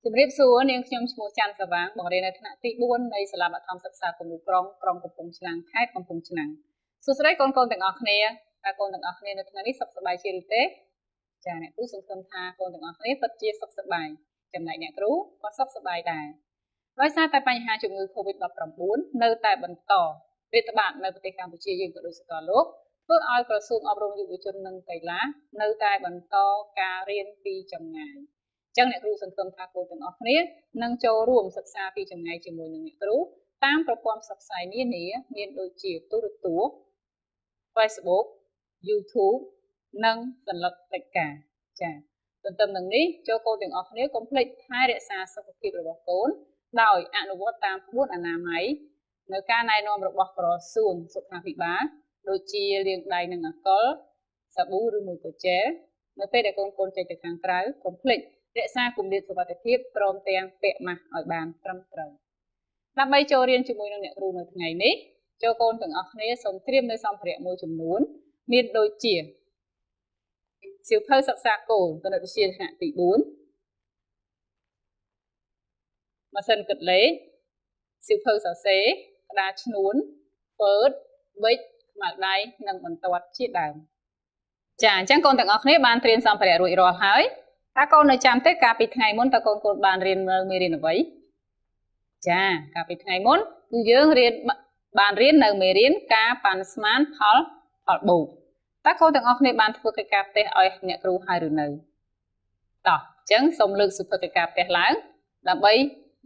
ជំរាបសួរនាងខ្ញុំឈ្មោះច័ន្ទសវាងបង្រៀននៅថ្នាក់ទី4នៃសាលាបឋមសិក្សាគំរូក្រុងក្រុងកំពង់ឆ្នាំងខេត្តកំពង់ឆ្នាំងសួស្តីកូនកូនទាំងអស់គ្នាតើកូនទាំងអស់គ្នានៅថ្ងៃនេះសុខសប្បាយជាឬទេចាអ្នកគ្រូសង្ឃឹមថាកូនទាំងអស់គ្នាពិតជាសុខសប្បាយចំណែកអ្នកគ្រូក៏សុខសប្បាយដែរដោយសារតែបញ្ហាជំងឺ Covid-19 នៅតែបន្តរាតត្បាតនៅប្រទេសកម្ពុជាយើងក៏ដូចសកលលោកធ្វើឲ្យក្រសួងអប់រំយុវជននិងកីឡានៅតែបន្តការរៀនពីចម្ងាយចឹងអ្នកគ្រូសង្ឃឹមថាកូនទាំងអស់គ្នានឹងចូលរួមសិក្សាពីចម្ងាយជាមួយនឹងអ្នកគ្រូតាមប្រព័ន្ធផ្សព្វផ្សាយនានាមានដូចជាទូរទស្សន៍ Facebook YouTube និងសន្លឹកកិច្ចការចា៎ទន្ទឹមនឹងនេះចូលកូនទាំងអស់គ្នាកុំភ្លេចថែរក្សាសុខភាពរបស់កូនដោយអនុវត្តតាមក្បួនអនាម័យនៅការណែនាំរបស់ក្រសួងសុខាភិបាលដូចជាលាងដៃនឹងអាល់កុលសាប៊ូឬមួយក៏ជែលនៅពេលដែលកូនកូនចេញទៅខាងក្រៅកុំភ្លេចរក្សាគម្លាតសុវត្ថិភាពព្រមទាំងពាក់ម៉ាស់ឲ្យបានត្រឹមត្រូវដើម្បីចូលរៀនជាមួយនឹងអ្នកគ្រូនៅថ្ងៃនេះចូលកូនទាំងអស់គ្នាសូមត្រៀមនៅសម្ភារៈមួយចំនួនមានដូចជាសៀវភៅសិក្សាគោលគណិតវិទ្យាថ្នាក់ទី4ម៉ាស៊ីនគិតលេខសៀវភៅសរសេរក្តារឈ្នួនពើតប៊ិចខ្មៅដៃនិងបន្ទាត់ជាដើមចាអញ្ចឹងកូនទាំងអស់គ្នាបានត្រៀមសម្ភារៈរួចរាល់ហើយតើកូននៅចាំទេកាលពីថ្ងៃមុនតើកូនបានរៀននៅមេរៀនអ្វីចាកាលពីថ្ងៃមុនគឺយើងរៀនបានរៀននៅមេរៀនការប៉ាន់ស្មានផលបូកតើកូនទាំងអស់គ្នាបានធ្វើកិច្ចការផ្ទះឲ្យអ្នកគ្រូហើយឬនៅតោះអញ្ចឹងសូមលើកសុភកិច្ចការផ្ទះឡើងដើម្បី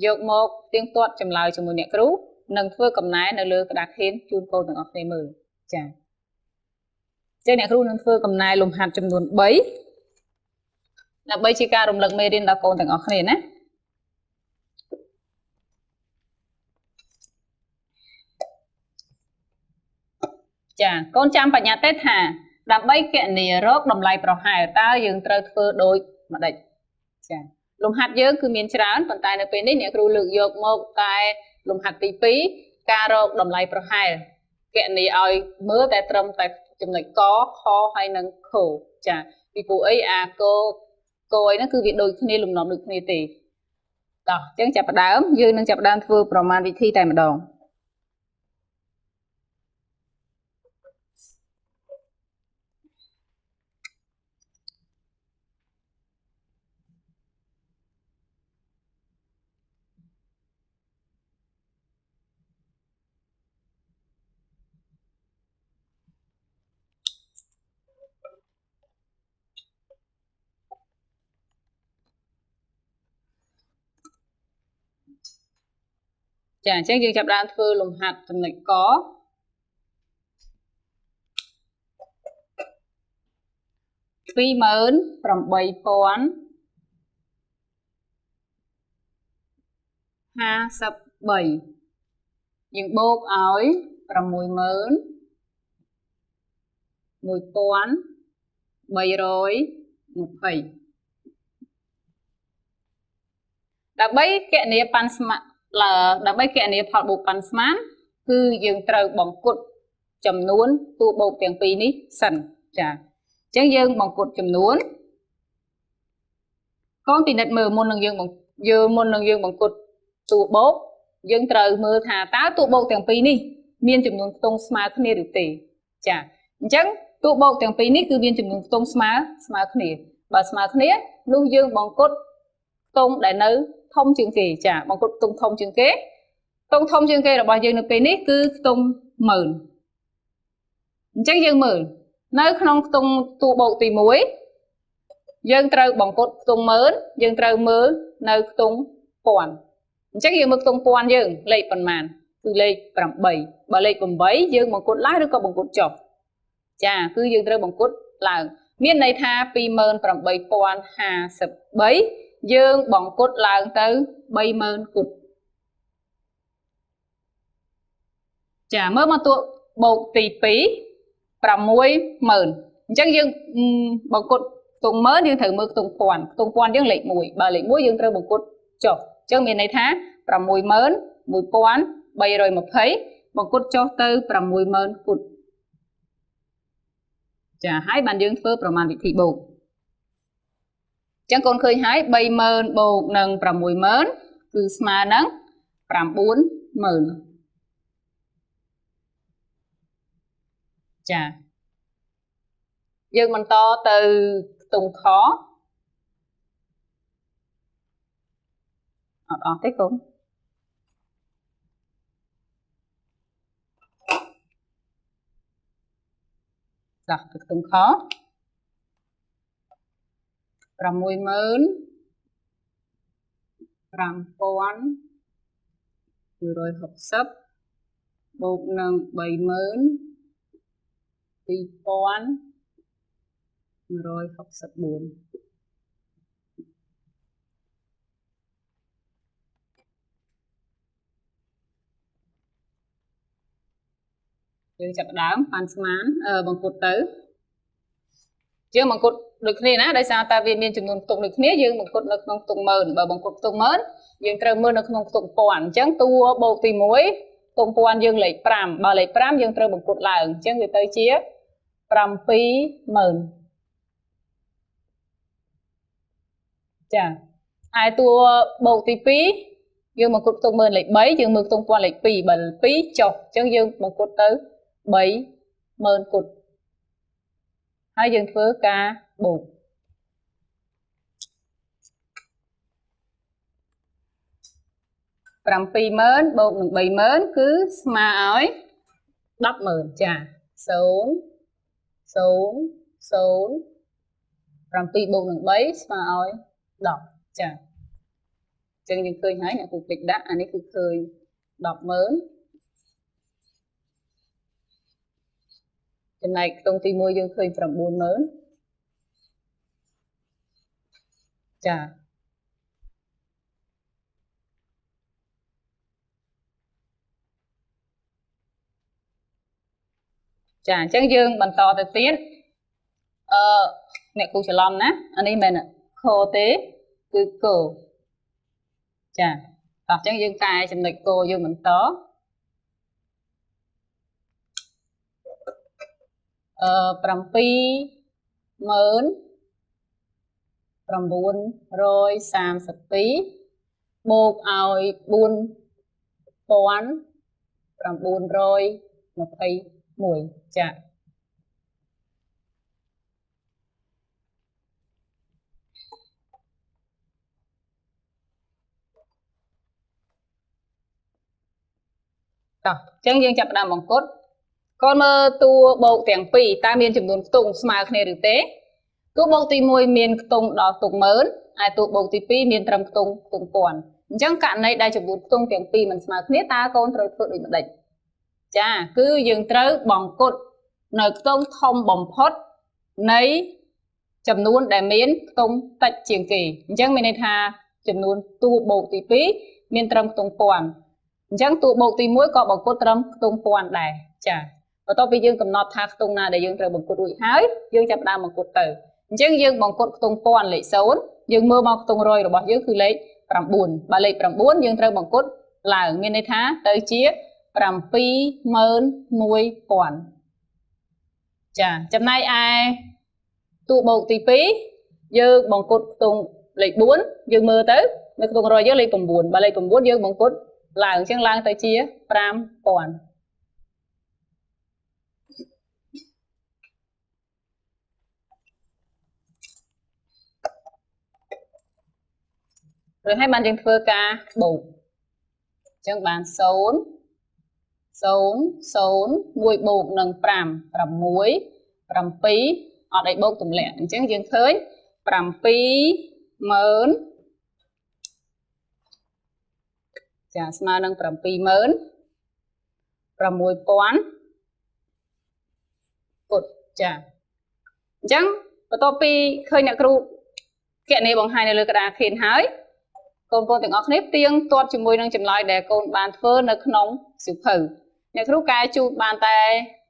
យកមកទៀងទាត់ចម្លើយជាមួយអ្នកគ្រូនិងធ្វើកំណែនៅលើក្តារខៀនជូនកូនទាំងអស់គ្នាមើលចាអញ្ចឹងអ្នកគ្រូនឹងធ្វើកំណែលំហាត់ចំនួន3ដើម្បីជាការរំលឹកមេរៀនដល់កូនទាំងអស់គ្នាណាចាកូនចាំបញ្ញាទេថាដើម្បីគណនារកតម្លៃប្រហែលតើយើងត្រូវធ្វើដូចម្ដេចចាលំហាត់យើងគឺមានច្រើនប៉ុន្តែនៅពេលនេះអ្នកគ្រូលើកយកមកតែលំហាត់ទី2ការរកតម្លៃប្រហែលគណនាឲ្យមើលតែត្រឹមតែចំណុចកខហើយនិងខចាពីព្រោះអីអាកកអីហ្នឹងគឺវាដូចគ្នាលំនាំដូចគ្នាទេតោះអញ្ចឹងចាប់ផ្ដើមយើងនឹងចាប់ផ្ដើមធ្វើប្រមាណវិធីតែម្ដងចាអញ្ចឹងយើងចាប់ដើមធ្វើលំហាត់ចំណុចក28053យើងបូកឲ្យ61320ដើម្បីគណនាប៉ាន់ស្មានដើម្បីគណនាផលបូកប៉ាន់ស្មានគឺយើងត្រូវបង្គុតចំនួនតួបូកទាំងពីរនេះសិនចាអញ្ចឹងយើងបង្គុតចំនួនកូនពិនិត្យមើលមុននឹងយើងបង្គុតតួបូកយើងត្រូវមើលថាតើតួបូកទាំងពីរនេះមានចំនួនខ្ទង់ស្មើគ្នាឬទេចាអញ្ចឹងតួបូកទាំងពីរនេះគឺមានចំនួនខ្ទង់ស្មើគ្នាបើស្មើគ្នានោះយើងបង្គុតខ្ទង់ដែលនៅធំជាងគេចាបង្គុតខ្ទង់ធំជាងគេខ្ទង់ធំជាងគេរបស់យើងនៅពេលនេះគឺខ្ទង់10000អញ្ចឹងយើងមើលនៅក្នុងខ្ទង់តួបូកទី1យើងត្រូវបង្គុតខ្ទង់10000យើងត្រូវមើលនៅខ្ទង់1000អញ្ចឹងយើងមើលខ្ទង់1000យើងលេខប៉ុន្មានគឺលេខ8បើលេខ8យើងបង្គុតឡើងឬក៏បង្គុតចុះចាគឺយើងត្រូវបង្គុតឡើងមានន័យថា28053យើងបង្គុតឡើងទៅ30000គត់ចាមើលមកតួបូកទី2 60000អញ្ចឹងយើងបង្គុតខ្ទង់10000យើងត្រូវមើលខ្ទង់1000ខ្ទង់1000យើងលេខ1បើលេខ1យើងត្រូវបង្គុតចុះអញ្ចឹងមានន័យថា61320បង្គុតចុះទៅ60000គត់ចាហើយបានយើងធ្វើប្រមាណវិធីបូក ចឹងកូនឃើញហើយ30000បូកនឹង60000គឺស្មើនឹង90000ចាយើងបន្តទៅខ្ទង់ខអត់អស់ទេកូនដោះទៅខ្ទង់ខ65160បូកនឹង32164យើងចាប់ដើមប៉ាន់ស្មានបង្គត់ទៅយើងបង្គត់ដូចគ្នាណាដោយសារតែវាមានចំនួនខ្ទង់ដូចគ្នាយើងបង្គត់នៅក្នុងខ្ទង់ម៉ឺនបើបង្គត់ខ្ទង់ម៉ឺនយើងត្រូវមើលនៅក្នុងខ្ទង់ពាន់អញ្ចឹងតួបូកទី1ខ្ទង់ពាន់យើងលេខ5បើលេខ5យើងត្រូវបង្គត់ឡើងអញ្ចឹងវាទៅជា70000ចាហើយតួបូកទី2យើងបង្គត់ខ្ទង់ម៉ឺនលេខ3យើងមើលខ្ទង់ពាន់លេខ2បើ2ចុះអញ្ចឹងយើងបង្គត់ទៅ30000គត់ហើយយើងធ្វើការបូក70000បូកនឹង30000គឺស្មើឲ្យ100,000ចា0 0 0 7បូកនឹង3ស្មើឲ្យ10ចាអញ្ចឹងយើងឃើញហើយអ្នកគ្រូភ្លេចដាក់អានេះគឺឃើញ100,000ចំណែកខ្ទង់ទី1យើងឃើញ90000ចាចាអញ្ចឹងយើងបន្តទៅទៀតអ្នកគ្រូច្រឡំណាអានេះមិនមែនខទេគឺកចាតោះអញ្ចឹងយើងកែចំណុចកយើងបន្ត70932បូកឲ្យ4921ចាតោះអញ្ចឹងយើងចាប់ផ្ដើមបង្គត់កូនមើលតួបូកទាំងពីរតើមានចំនួនខ្ទង់ស្មើគ្នាឬទេតួបូកទី1មានខ្ទង់ដល់ខ្ទង់ម៉ឺនហើយតួបូកទី2មានត្រឹមខ្ទង់ពាន់អញ្ចឹងករណីដែលចំនួនខ្ទង់ទាំងពីរមិនស្មើគ្នាតើកូនត្រូវធ្វើដូចម្ដេចចាគឺយើងត្រូវបង្គត់នៅខ្ទង់ធំបំផុតនៃចំនួនដែលមានខ្ទង់តិចជាងគេអញ្ចឹងមានន័យថាចំនួនតួបូកទី2មានត្រឹមខ្ទង់ពាន់អញ្ចឹងតួបូកទី1ក៏បង្គត់ត្រឹមខ្ទង់ពាន់ដែរចាបន្ទាប់ពីយើងកំណត់ថាខ្ទង់ណាដែលយើងត្រូវបង្គត់រួចហើយយើងចាប់ផ្ដើមបង្គត់ទៅអញ្ចឹងយើងបង្គត់ខ្ទង់ពាន់លេខ0យើងមើលមកខ្ទង់រយរបស់យើងគឺលេខ9បើលេខ9យើងត្រូវបង្គត់ឡើងមានន័យថាទៅជា71000ចាចំណែកឯតួបូកទី2យើងបង្គត់ខ្ទង់លេខ4យើងមើលទៅនៅខ្ទង់រយយើងលេខ9បើលេខ9យើងបង្គត់ឡើងអញ្ចឹងឡើងទៅជា5000រួចហើយបានយើងធ្វើការបូកអញ្ចឹងបាន0 0 0 1បូកនឹង5 6 7អត់អីបូកទម្លាក់អញ្ចឹងយើងឃើញ70000ចាស្មើនឹង76000គត់ចាអញ្ចឹងបន្ទាប់ពីឃើញអ្នកគ្រូគណនាបង្ហាញនៅលើក្តារខៀនហើយកូនៗទាំងអស់គ្នាផ្ទៀងទាត់ជាមួយនឹងចម្លើយដែលកូនបានធ្វើនៅក្នុងសៀវភៅអ្នកគ្រូកែជូនបានតែ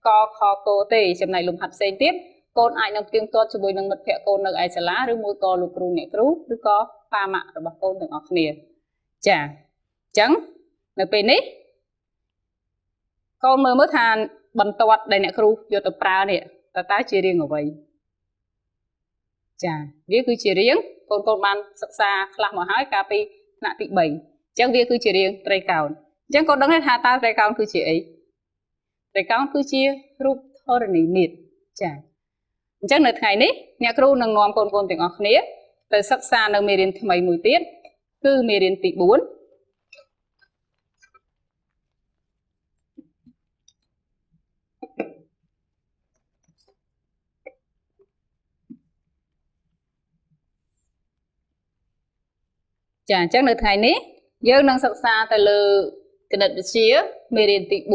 កខកទេចំណែកលំហាត់ផ្សេងទៀតកូនអាចនឹងផ្ទៀងទាត់ជាមួយនឹងមិត្តភ័ក្តិកូននៅឯសាលាឬមួយក៏លោកគ្រូអ្នកគ្រូឬក៏ប៉ាម៉ាក់របស់កូនទាំងអស់គ្នាចាអញ្ចឹងនៅពេលនេះកូនមើលមើលថាបន្ទាត់ដែលអ្នកគ្រូយកទៅប្រើនេះតើជារាងអ្វីចាវាគឺជារាង កូនកូនបានសិក្សាខ្លះមកហើយកាលពីថ្នាក់ទី3អញ្ចឹងវាគឺជារាងត្រីកោណអញ្ចឹងកូនដឹងទេថាតើត្រីកោណគឺជាអីត្រីកោណគឺជារូបធរណីមាត្រចាអញ្ចឹងនៅថ្ងៃនេះអ្នកគ្រូនឹងនាំកូនកូនទាំងអស់គ្នាទៅសិក្សានៅមេរៀនថ្មីមួយទៀតគឺមេរៀនទី4ចាអញ្ចឹងនៅថ្ងៃនេះយើងនឹងសិក្សាទៅលើគណិតវិទ្យាមេរៀនទី4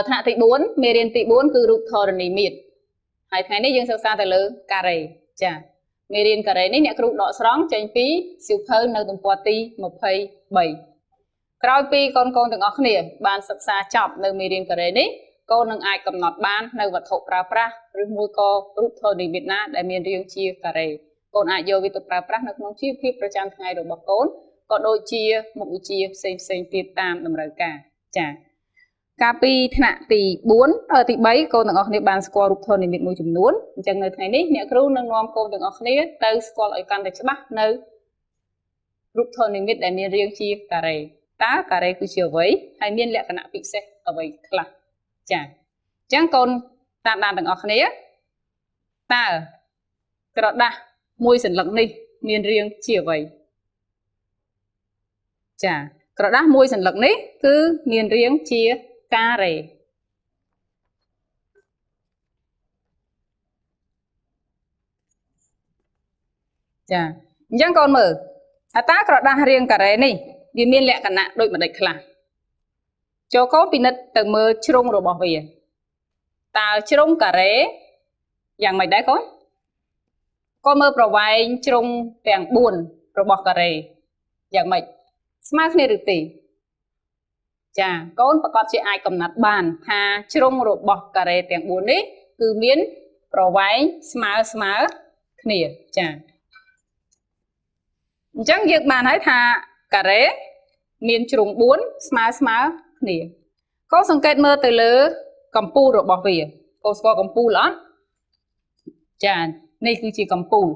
ថ្នាក់ទី4មេរៀនទី4គឺរូបធរណីមាត្រហើយថ្ងៃនេះយើងសិក្សាទៅលើការ៉េចាមេរៀនការ៉េនេះអ្នកគ្រូដកស្រង់ចេញពីសៀវភៅនៅទំព័រទី23ក្រោយពីកូនកូនទាំងអស់គ្នាបានសិក្សាចប់នៅមេរៀនការ៉េនេះកូននឹងអាចកំណត់បាននៅវត្ថុប្រើប្រាស់ឬមួយក៏រូបធរណីមាត្រណាដែលមានរាងជាការ៉េកូនអាចយកវាទៅប្រើប្រាស់នៅក្នុងជីវភាពប្រចាំថ្ងៃរបស់កូនក៏ដូចជាមុខវិជ្ជាផ្សេងផ្សេងទៀតតាមតម្រូវការចាកាលពីថ្នាក់ទី4ទី3កូនទាំងអស់គ្នាបានស្គាល់រូបធរណីមាត្រមួយចំនួនអញ្ចឹងនៅថ្ងៃនេះអ្នកគ្រូនឹងនាំកូនទាំងអស់គ្នាទៅស្គាល់ឲ្យកាន់តែច្បាស់នៅរូបធរណីមាត្រដែលមានរាងជាការ៉េតើការ៉េគឺជាអ្វីហើយមានលក្ខណៈពិសេសអ្វីខ្លះចាអញ្ចឹងកូនតាមដានទាំងអស់គ្នាតើក្រដាសមួយសន្លឹកនេះមានរាងជាអ្វីចាក្រដាសមួយសន្លឹកនេះគឺមានរាងជាការ៉េចាអញ្ចឹងកូនមើលថាតើក្រដាសរាងការ៉េនេះវាមានលក្ខណៈដូចម្ដេចខ្លះចូលកូនពិនិត្យទៅមើលជ្រុងរបស់វាតើជ្រុងការ៉េយ៉ាងម៉េចដែរកូនក៏មើលប្រវែងជ្រុងទាំង4របស់ការ៉េយ៉ាងម៉េចស្មើគ្នាឬទេចាកូនប្រកាសជាអាចកំណត់បានថាជ្រុងរបស់ការ៉េទាំង4នេះគឺមានប្រវែងស្មើស្មើគ្នាចាអញ្ចឹងយើងបានហើយថាការ៉េមានជ្រុង4ស្មើស្មើគ្នាកូនសង្កេតមើលទៅលើកម្ពូលរបស់វាកូនស្គាល់កម្ពូលអត់ចានេះគឺជាកម្ពូល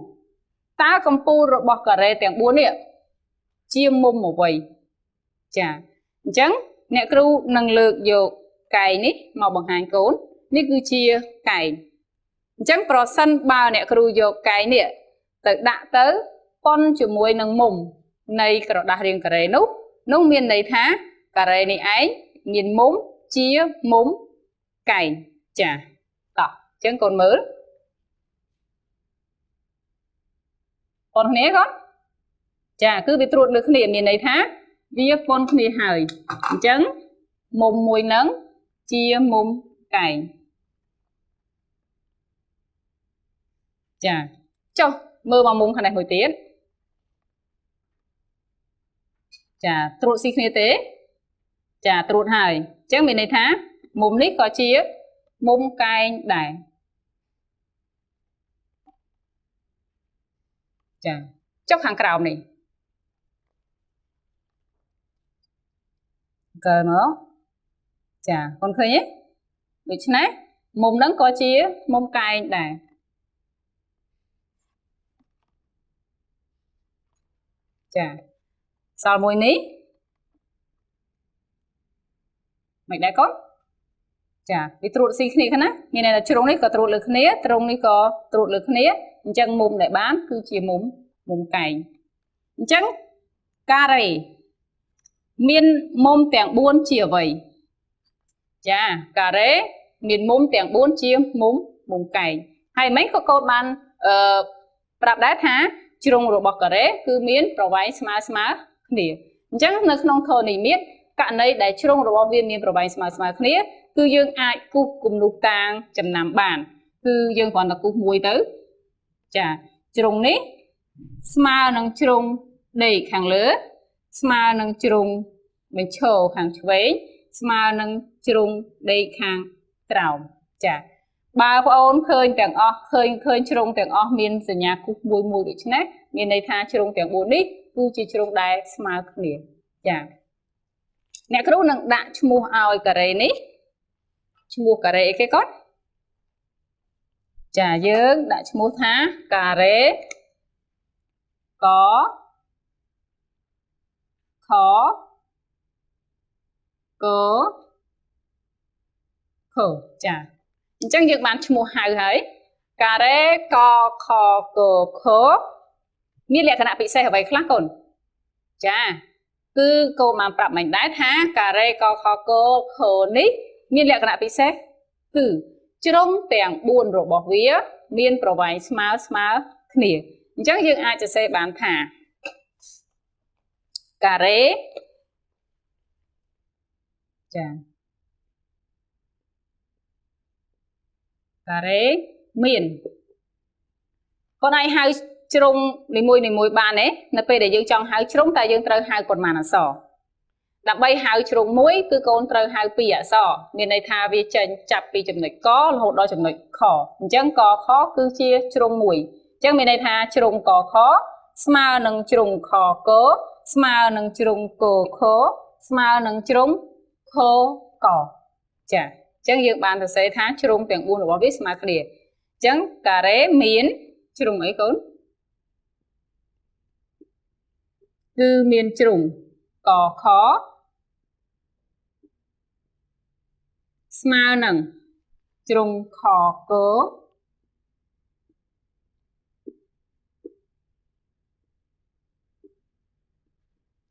តើកម្ពូលរបស់ការ៉េទាំង4នេះជាមុំអ្វីចាអញ្ចឹងអ្នកគ្រូនឹងលើកយកកែងនេះមកបង្ហាញកូននេះគឺជាកែងអញ្ចឹងប្រសិនបើអ្នកគ្រូយកកែងនេះទៅដាក់ទៅប៉ុនជាមួយនឹងមុំនៃក្រដាសរាងការ៉េនោះនោះមានន័យថាការ៉េនេះឯងមានមុំជាមុំកែងចាតោះអញ្ចឹងកូនមើលប៉ុនគ្នាកូនចាគឺវាត្រួតលើគ្នាមានន័យថាវាប៉ុនគ្នាហើយអញ្ចឹងមុំមួយនឹងជាមុំកែងចាចុះមើលមកមុំខាងនេះមួយទៀតចាត្រួតស៊ីគ្នាទេចាត្រួតហើយអញ្ចឹងមានន័យថាមុំនេះក៏ជាមុំកែងដែរចាចុះខាងក្រោមនេះកើមកចាកូនឃើញទេដូច្នេះមុំហ្នឹងក៏ជាមុំកែងដែរចាសល់មួយនេះមិនដែរកូនចាវាត្រួតស៊ីគ្នាណាមានន័យថាជ្រុងនេះក៏ត្រួតលើគ្នាជ្រុងនេះក៏ត្រួតលើគ្នាអញ្ចឹងមុំដែលបានគឺជាមុំកែងអញ្ចឹងការ៉េមានមុំទាំង4ជាអ្វីចាការ៉េមានមុំទាំង4ជាមុំកែងហើយមិញក៏កូនបានប្រាប់ដែរថាជ្រុងរបស់ការ៉េគឺមានប្រវែងស្មើស្មើគ្នាអញ្ចឹងនៅក្នុងធរណីមាត្រករណីដែលជ្រុងរបស់វាមានប្រវែងស្មើស្មើគ្នាគឺយើងអាចគូសគំនូសតាងចំណាំបានគឺយើងគ្រាន់តែគូសមួយទៅចាជ្រុងនេះស្មើនឹងជ្រុងដេកខាងលើស្មើនឹងជ្រុងបញ្ឈរខាងឆ្វេងស្មើនឹងជ្រុងដេកខាងក្រោមចាបើបងអូនឃើញទាំងអស់ឃើញជ្រុងទាំងអស់មានសញ្ញាគូសមួយមួយដូច្នេះមានន័យថាជ្រុងទាំង4នេះគឺជាជ្រុងដែលស្មើគ្នាចាអ្នកគ្រូនឹងដាក់ឈ្មោះឲ្យការ៉េនេះឈ្មោះការ៉េអីគេកូន ចាយើងដាក់ឈ្មោះថាការ៉េកខកខចាអញ្ចឹងយើងបានឈ្មោះហៅហើយការ៉េកខកខមានលក្ខណៈពិសេសអ្វីខ្លះកូនចាគឺកូនបានប្រាប់មិញដែរថាការ៉េកខកខនេះមានលក្ខណៈពិសេសគឺជ្រុងទាំង4របស់វាមានប្រវែងស្មើស្មើគ្នាអញ្ចឹងយើងអាចសរសេរបានថាការ៉េចាការ៉េមានកូនឯងហៅជ្រុងនីមួយនីមួយបានទេនៅពេលដែលយើងចង់ហៅជ្រុងតែយើងត្រូវហៅប៉ុន្មានអក្សរដើម្បីហៅជ្រុងមួយគឺកូនត្រូវហៅពីរអក្សរមានន័យថាវាចេញចាប់ពីចំណុចករហូតដល់ចំណុចខអញ្ចឹងកខគឺជាជ្រុងមួយអញ្ចឹងមានន័យថាជ្រុងកខស្មើនឹងជ្រុងខកស្មើនឹងជ្រុងកខស្មើនឹងជ្រុងខកចាអញ្ចឹងយើងបានសរសេរថាជ្រុងទាំង4របស់វាស្មើគ្នាអញ្ចឹងការ៉េមានជ្រុងអីកូនគឺមានជ្រុងកខស្មើនឹងជ្រុងខក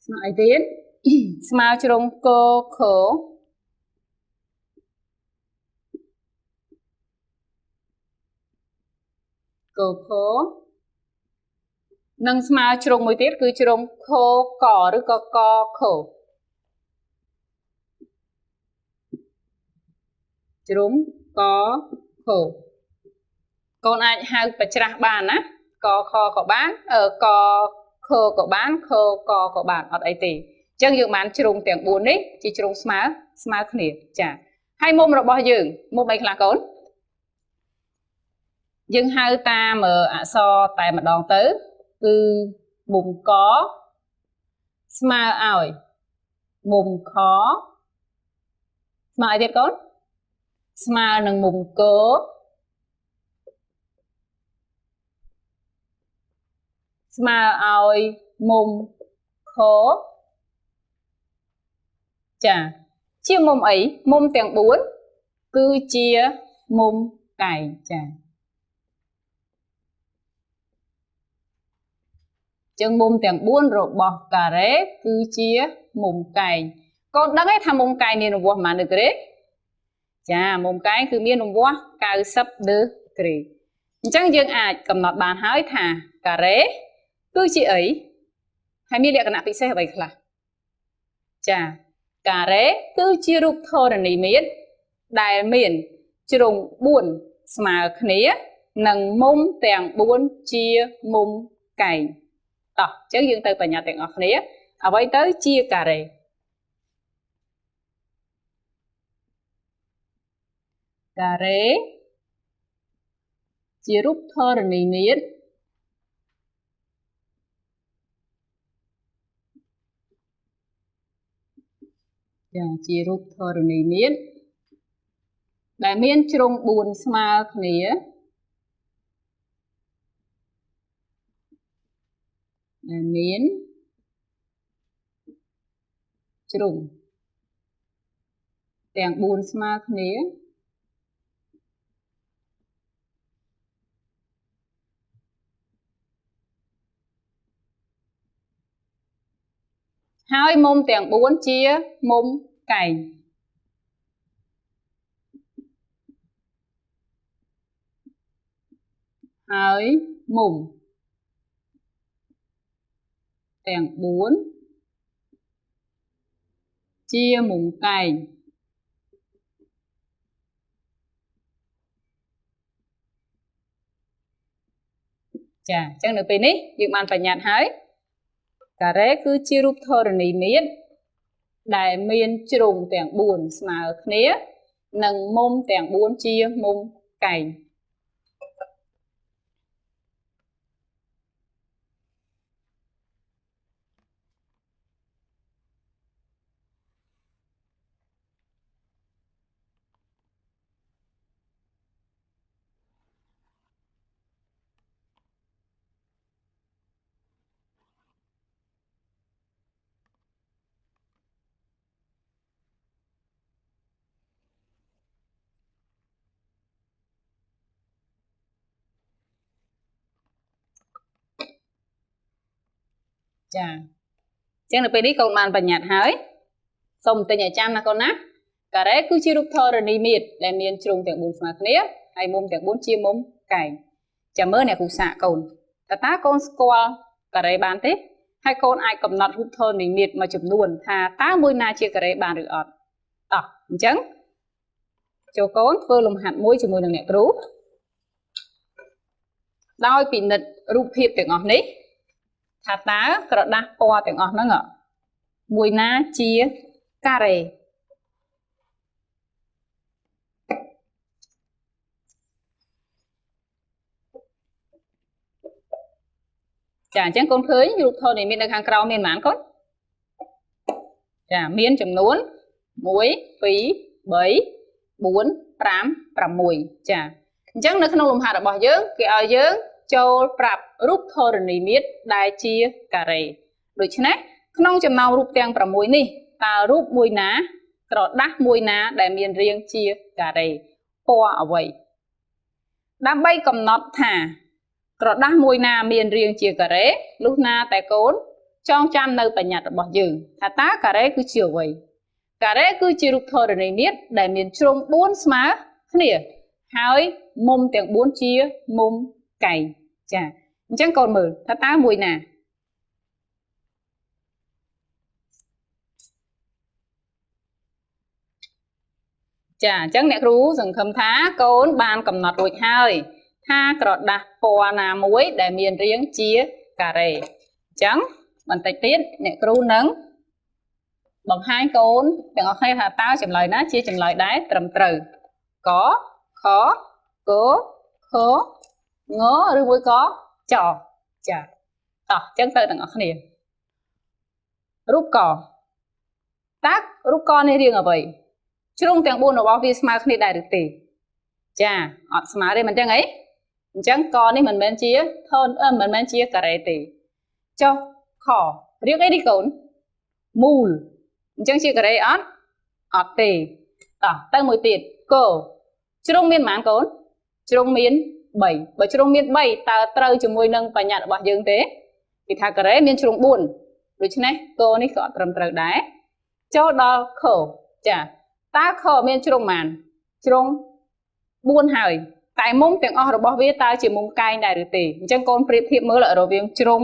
ស្មើអីទៀតស្មើជ្រុងកខកខនិងស្មើជ្រុងមួយទៀតគឺជ្រុងខកឬក៏កខជ្រុងកខកូនអាចហៅបច្រាស់បានណាកខក៏បានកខក៏បានខកក៏បានអត់អីទេអញ្ចឹងយើងបានជ្រុងទាំង4នេះជាជ្រុងស្មើស្មើគ្នាចាហើយមុំរបស់យើងមុំអីខ្លះកូនយើងហៅតាមអក្សរតែម្ដងទៅគឺមុំកស្មើឲ្យមុំខស្មើអីទៀតកូនស្មើនឹងមុំកស្មើឲ្យមុំខចាជាមុំអីមុំទាំង4គឺជាមុំកែងចាចឹងមុំទាំង4របស់ការ៉េគឺជាមុំកែងកូនដឹងទេថាមុំកែងមានរង្វាស់ប៉ុន្មានដឺក្រេចាមុំកែងគឺមានរង្វាស់90ដឺក្រេអញ្ចឹងយើងអាចកំណត់បានហើយថាការ៉េគឺជាអីហើយមានលក្ខណៈពិសេសអ្វីខ្លះចាការ៉េគឺជារូបធរណីមាត្រដែលមានជ្រុង4ស្មើគ្នានិងមុំទាំង4ជាមុំកែងតោះអញ្ចឹងយើងទៅបញ្ញត្តិទាំងអស់គ្នាអ្វីទៅជាការ៉េការ៉េជារូបធរណីមាត្រចាជារូបធរណីមាត្រដែលមានជ្រុង4ស្មើគ្នាដែលមានជ្រុងទាំង4ស្មើគ្នាហើយមុំទាំង4ជាមុំកែងហើយមុំទាំង4ជាមុំកែងចាអញ្ចឹងនៅពេលនេះយើងបានបញ្ញត្តិហើយការ៉េគឺជារូបធរណីមាត្រដែលមានជ្រុងទាំង4ស្មើគ្នានិងមុំទាំង4ជាមុំកែង ចាអញ្ចឹងនៅពេលនេះកូនបានបញ្ញត្តិហើយសូមទិញឲ្យចាំណាកូនណាការ៉េគឺជារូបធរណីមាត្រដែលមានជ្រុងទាំង4ស្មើគ្នាហើយមុំទាំង4ជាមុំកែងចាំមើលអ្នកគ្រូសាកកូនតើកូនស្គាល់ការ៉េបានទេហើយកូនអាចកំណត់រូបធរណីមាត្រមួយចំនួនថាតើមួយណាជាការ៉េបានឬអត់តោះអញ្ចឹងចូលកូនធ្វើលំហាត់មួយជាមួយនឹងអ្នកគ្រូដោយពិនិត្យរូបភាពទាំងអស់នេះថាតើក្រដាសពណ៌ទាំងអស់ហ្នឹងមួយណាជាការ៉េចាអញ្ចឹងកូនឃើញរូបធរណីមាត្រនៅខាងក្រោមមានប៉ុន្មានកូនចាមានចំនួន1 2 3 4 5 6ចាអញ្ចឹងនៅក្នុងលំហាត់របស់យើងគេឲ្យយើងចូលប្រាប់រូបធរណីមាត្រដែលជាការ៉េដូច្នេះក្នុងចំណោមរូបទាំង6នេះតើរូបមួយណាក្រដាសមួយណាដែលមានរាងជាការ៉េពណ៌អ្វីដើម្បីកំណត់ថាក្រដាសមួយណាមានរាងជាការ៉េលុះណាតែកូនចងចាំនៅបញ្ញត្តិរបស់យើងថាតើការ៉េគឺជាអ្វីការ៉េគឺជារូបធរណីមាត្រដែលមានជ្រុង4ស្មើគ្នាហើយមុំទាំង4ជាមុំកែងចាអញ្ចឹងកូនមើលថាតើមួយណាចាអញ្ចឹងអ្នកគ្រូសង្ឃឹមថាកូនបានកំណត់រួចហើយថាក្រដាសពណ៌ណាមួយដែលមានរាងជាការ៉េអញ្ចឹងបន្តិចទៀតអ្នកគ្រូនឹងបង្ហាញកូនទាំងអស់គ្នាថាតើចម្លើយណាជាចម្លើយដែលត្រឹមត្រូវកខកខងឬមួយក៏ចចាតោះអញ្ចឹងទៅទាំងអស់គ្នារូបកតើរូបកនេះរាងអ្វីជ្រុងទាំង4របស់វាស្មើគ្នាដែរឬទេចាអត់ស្មើទេមិនចឹងអីអញ្ចឹងកនេះមិនមែនជាធនមិនមែនជាការ៉េទេចុះខរាងអីនេះកូនមូលអញ្ចឹងជាការ៉េអត់អត់ទេតោះទៅមួយទៀតកជ្រុងមានប៉ុន្មានកូនជ្រុងមាន3បើជ្រុងមាន3តើត្រូវជាមួយនឹងបញ្ញត្តិរបស់យើងទេគេថាការ៉េមានជ្រុង4ដូច្នេះកនេះក៏អត់ត្រឹមត្រូវដែរចូលដល់ខចាតើខមានជ្រុងប៉ុន្មានជ្រុង4ហើយតែមុំទាំងអស់របស់វាតើជាមុំកែងដែរឬទេអញ្ចឹងកូនប្រៀបធៀបមើលរវាងជ្រុង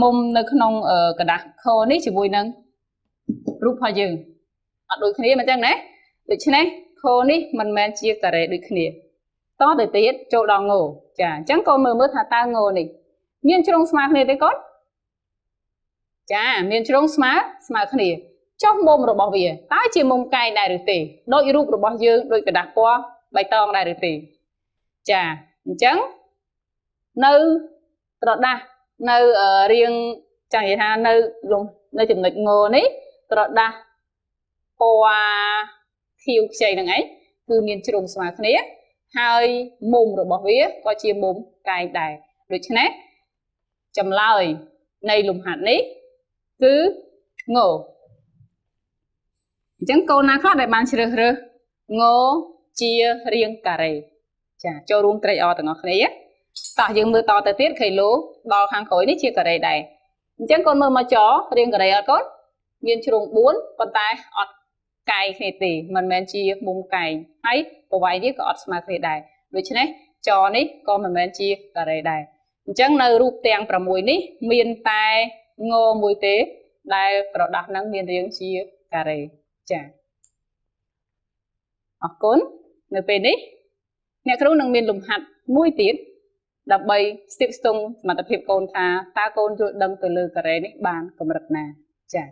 មុំនៅក្នុងក្រដាសខនេះជាមួយនឹងរូបរបស់យើងអត់ដូចគ្នាមិនអញ្ចឹងណាដូច្នេះខនេះមិនមែនជាការ៉េដូចគ្នាតទៅទៀតចូលដល់ងចាអញ្ចឹងកូនមើលថាតើងនេះមានជ្រុងស្មើគ្នាទេកូនចាមានជ្រុងស្មើគ្នាចុះមុំរបស់វាតើជាមុំកែងដែរឬទេដូចរូបរបស់យើងដូចក្រដាសពណ៌បៃតងដែរឬទេចាអញ្ចឹងនៅក្រដាសនៅរាងចង់និយាយថានៅចំណុចងនេះក្រដាសពណ៌ខៀវខ្ចីហ្នឹងឯងគឺមានជ្រុងស្មើគ្នាហើយមុំរបស់វាក៏ជាមុំកែងដែរដូច្នេះចម្លើយនៃលំហាត់នេះគឺងអញ្ចឹងកូនណាខ្លះដែលបានជ្រើសរើសងជារាងការ៉េចាចូលរួមត្រេកអរទាំងអស់គ្នាតោះយើងមើលតទៅទៀតខេឡូដល់ខាងក្រោយនេះជាការ៉េដែរអញ្ចឹងកូនមើលមកចរាងការ៉េអត់កូនមានជ្រុង4ប៉ុន្តែអត់កែងគ្នាទេមិនមែនជាមុំកែងហើយប្រវែងវាក៏អត់ស្មើគ្នាដែរដូច្នេះចនេះក៏មិនមែនជាការ៉េដែរអញ្ចឹងនៅរូបទាំង6នេះមានតែងមួយទេដែលក្រដាសហ្នឹងមានរាងជាការ៉េចាអរគុណនៅពេលនេះអ្នកគ្រូនឹងមានលំហាត់មួយទៀតដើម្បីស្ទាបស្ទង់សមត្ថភាពកូនថាតើកូនយល់ដឹងទៅលើការ៉េនេះបានកម្រិតណាចា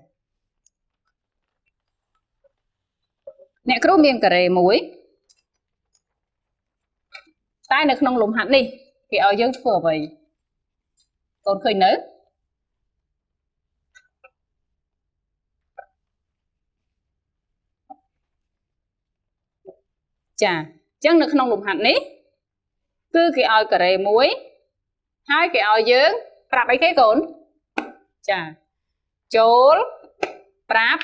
អ្នកគ្រូមានការ៉េមួយតែនៅក្នុងលំហាត់នេះគេឲ្យយើងធ្វើអ្វីកូនឃើញនៅចាអញ្ចឹងនៅក្នុងលំហាត់នេះគឺគេឲ្យការ៉េមួយហើយគេឲ្យយើងប្រាប់អីគេកូនចាចូលប្រាប់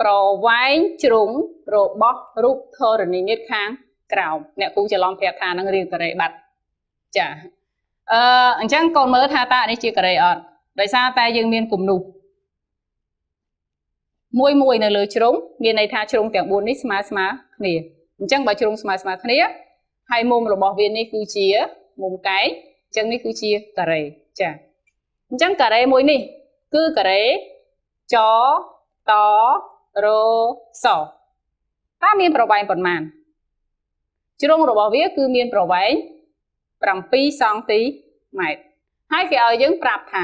ប្រវែងជ្រុងរបស់រូបធរណីមាត្រខាងក្រោមអ្នកគ្រូច្រឡំប្រាប់ថានឹងរាងការ៉េបាត់ចាអញ្ចឹងកូនមើលថាតើនេះជាការ៉េអត់ ដោយសារតែយើងមានគំនូសមួយមួយនៅលើជ្រុងមានន័យថាជ្រុងទាំង4នេះស្មើស្មើគ្នាអញ្ចឹងបើជ្រុងស្មើស្មើគ្នាហើយមុំរបស់វានេះគឺជាមុំកែងអញ្ចឹងនេះគឺជាការ៉េចាអញ្ចឹងការ៉េមួយនេះគឺការ៉េចតរសតើមានប្រវែងប៉ុន្មានជ្រុងរបស់វាគឺមានប្រវែង7សង់ទីម៉ែត្រហើយគេឲ្យយើងប្រាប់ថា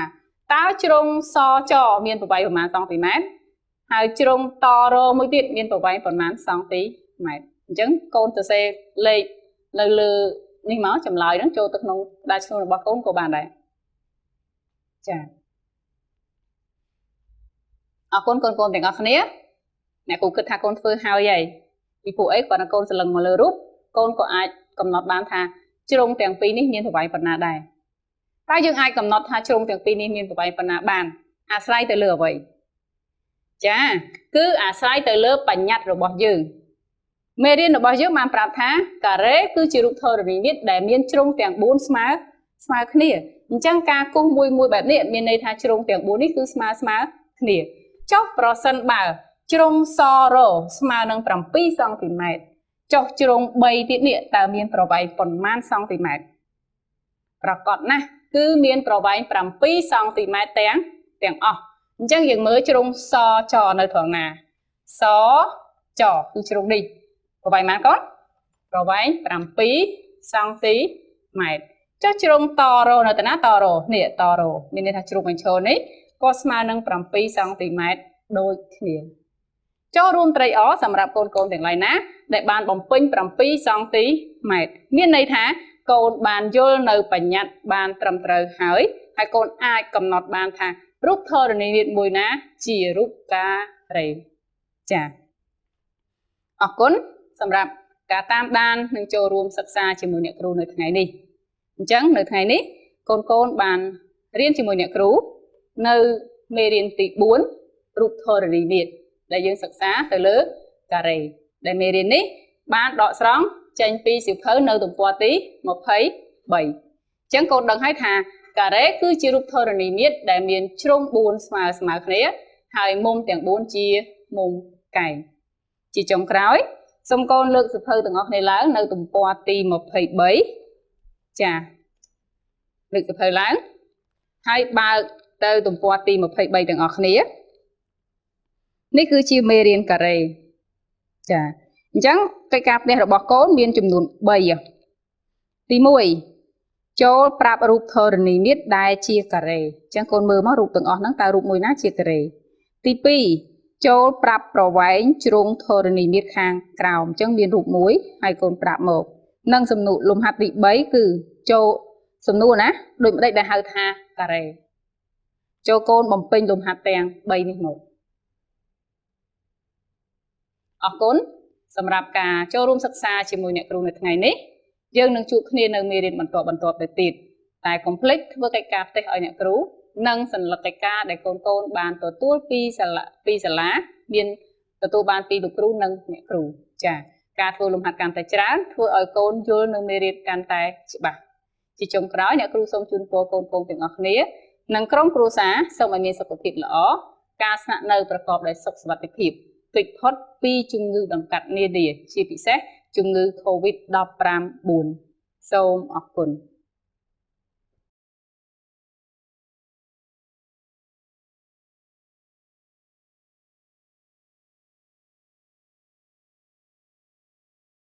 តើជ្រុងសចមានប្រវែងប៉ុន្មានសង់ទីម៉ែត្រហើយជ្រុងតរមួយទៀតមានប្រវែងប៉ុន្មានសង់ទីម៉ែត្រអញ្ចឹងកូនសរសេរលេខនៅលើនេះមកចម្លើយហ្នឹងចូលទៅក្នុងក្តារឈ្នួលរបស់កូនក៏បានដែរចាអរគុណកូនៗទាំងអស់គ្នាអ្នកគ្រូគិតថាកូនធ្វើហើយហើយពីព្រោះអីគាត់នឹងកូនសន្លឹងមកលើរូបកូនក៏អាចកំណត់បានថាជ្រុងទាំងពីរនេះមានប្រវែងប៉ុណ្ណាដែរតើយើងអាចកំណត់ថាជ្រុងទាំងពីរនេះមានប្រវែងប៉ុណ្ណាបានអាស្រ័យទៅលើអ្វីចាគឺអាស្រ័យទៅលើបញ្ញត្តិរបស់យើងមេរៀនរបស់យើងបានប្រាប់ថាការ៉េគឺជារូបធរណីមាត្រដែលមានជ្រុងទាំង4ស្មើស្មើគ្នាអញ្ចឹងការគូសមួយមួយបែបនេះមានន័យថាជ្រុងទាំង4នេះគឺស្មើស្មើគ្នាចុះប្រសិនបើជ្រុងសរស្មើនឹង7សង់ទីម៉ែត្រចុះជ្រុង3ទៀតនេះតើមានប្រវែងប៉ុន្មានសង់ទីម៉ែត្រប្រកបណាស់គឺមានប្រវែង7សង់ទីម៉ែត្រទាំងអស់អញ្ចឹងយើងមើលជ្រុងសចនៅត្រង់ណាសចគឺជ្រុងនេះប្រវែងប៉ុន្មានកូនប្រវែង7សង់ទីម៉ែត្រចុះជ្រុងតរនៅតាណាតរនេះតរមានន័យថាជ្រុងបញ្ឈរនេះក៏ស្មើនឹង7សង់ទីម៉ែត្រដូចគ្នាចូលរួមត្រេកអរសម្រាប់កូនៗទាំងឡាយណាដែលបានបំពេញ7សង់ទីម៉ែត្រមានន័យថាកូនបានយល់នៅបញ្ញត្តិបានត្រឹមត្រូវហើយហើយកូនអាចកំណត់បានថារូបធរណីមាត្រមួយណាជារូបការ៉េចាអរគុណសម្រាប់ការតាមដាននិងចូលរួមសិក្សាជាមួយអ្នកគ្រូនៅថ្ងៃនេះអញ្ចឹងនៅថ្ងៃនេះកូនៗបានរៀនជាមួយអ្នកគ្រូនៅមេរៀនទី4រូបធរណីមាត្រដែលយើងសិក្សាទៅលើការ៉េដែលមេរៀននេះបានដកស្រង់ចេញពីសៀវភៅនៅទំព័រទី23អញ្ចឹងកូនដឹងហើយថាការ៉េគឺជារូបធរណីមាត្រដែលមានជ្រុង4ស្មើស្មើគ្នាហើយមុំទាំង4ជាមុំកែងជាចុងក្រោយសូមកូនលើកសៀវភៅទាំងអស់គ្នាឡើងនៅទំព័រទី23ចាលើកសៀវភៅឡើងហើយបើកទៅទំព័រទី23ទាំងអស់គ្នានេះគឺជាមេរៀនការ៉េចាអញ្ចឹងកិច្ចការផ្ទះរបស់កូនមានចំនួន3ទី1ចូលប្រាប់រូបធរណីមាត្រដែលជាការ៉េអញ្ចឹងកូនមើលមករូបទាំងអស់ហ្នឹងតើរូបមួយណាជាការ៉េទី2ចូលប្រាប់ប្រវែងជ្រុងធរណីមាត្រខាងក្រោមអញ្ចឹងមានរូបមួយហើយកូនប្រាប់មកនិងសំណួរលំហាត់ទី3គឺចូលសំណួរណាដូចម្ដេចដែលហៅថាការ៉េចូលកូនបំពេញលំហាត់ទាំង3នេះមកអរគុណសម្រាប់ការចូលរួមសិក្សាជាមួយអ្នកគ្រូនៅថ្ងៃនេះយើងនឹងជួបគ្នានៅមេរៀនបន្តបន្ទាប់ទៅទៀតតែកុំភ្លេចធ្វើកិច្ចការផ្ទះឲ្យអ្នកគ្រូនិងសន្លឹកកិច្ចការដែលកូនៗបានទទួលពីសាលាមានទទួលបានពីលោកគ្រូនិងអ្នកគ្រូចាការធ្វើលំហាត់កាន់តែច្រើនធ្វើឲ្យកូនយល់នៅមេរៀនកាន់តែច្បាស់ជាចុងក្រោយអ្នកគ្រូសូមជូនពរកូនៗទាំងអស់គ្នានិងក្រុមគ្រួសារសូមឲ្យមានសុខភាពល្អការស្នាក់នៅប្រកបដោយសុខសុវត្ថិភាពគេចផុតពីជំងឺដង្កាត់នានាជាពិសេសជំងឺ Covid-19 សូមអរគុណ